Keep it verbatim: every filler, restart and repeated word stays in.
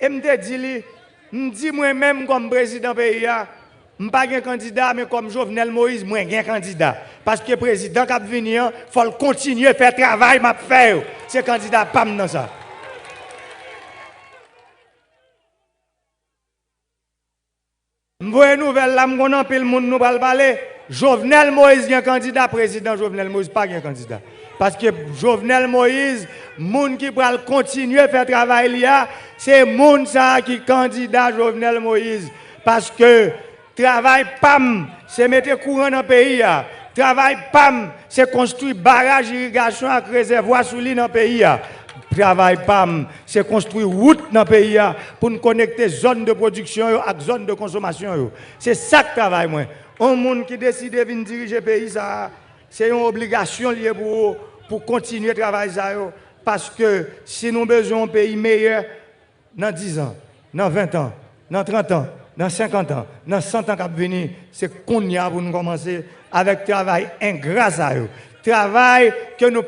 M te di li, m di mwen menm kòm prezidan peyi a, m pa gen kandida, men kòm Jovenel Moïse, mwen gen kandida. Paske prezidan k ap vini an, fò l kontinye fè travay m ap fè yo. Se kandida pa m nan sa. M voye nouvèl la, m konn anpil moun nou pral pale. Jovenel Moïse gen kandida, prezidan Jovenel Moïse pa gen kandida. Paske Jovenel Moïse, moun ki pral kontinye fè travay li a, se moun sa a ki kandida Jovenel Moïse. Paske travay pa m, se mete kouran nan peyi a. Travay pa m, se konstwi baraj irigasyon ak rezèvwa sou li nan peyi a. Travay pa m, se konstwi wout nan peyi a pou n konekte zòn de pwodiksyon yo ak zòn de konsomasyon yo. Se sa k travay mwen. Yon moun ki deside vin dirije peyi sa a, se yon obligasyon li ye pou ou pou kontinye travay sa yo. Paske si nou bezwen yon peyi meyè, nan diz an, nan ven an, nan trant an, nan senkant an, nan san an k ap vini, se kounye a pou nou kòmanse avèk travay engra sa yo. Travay ke nou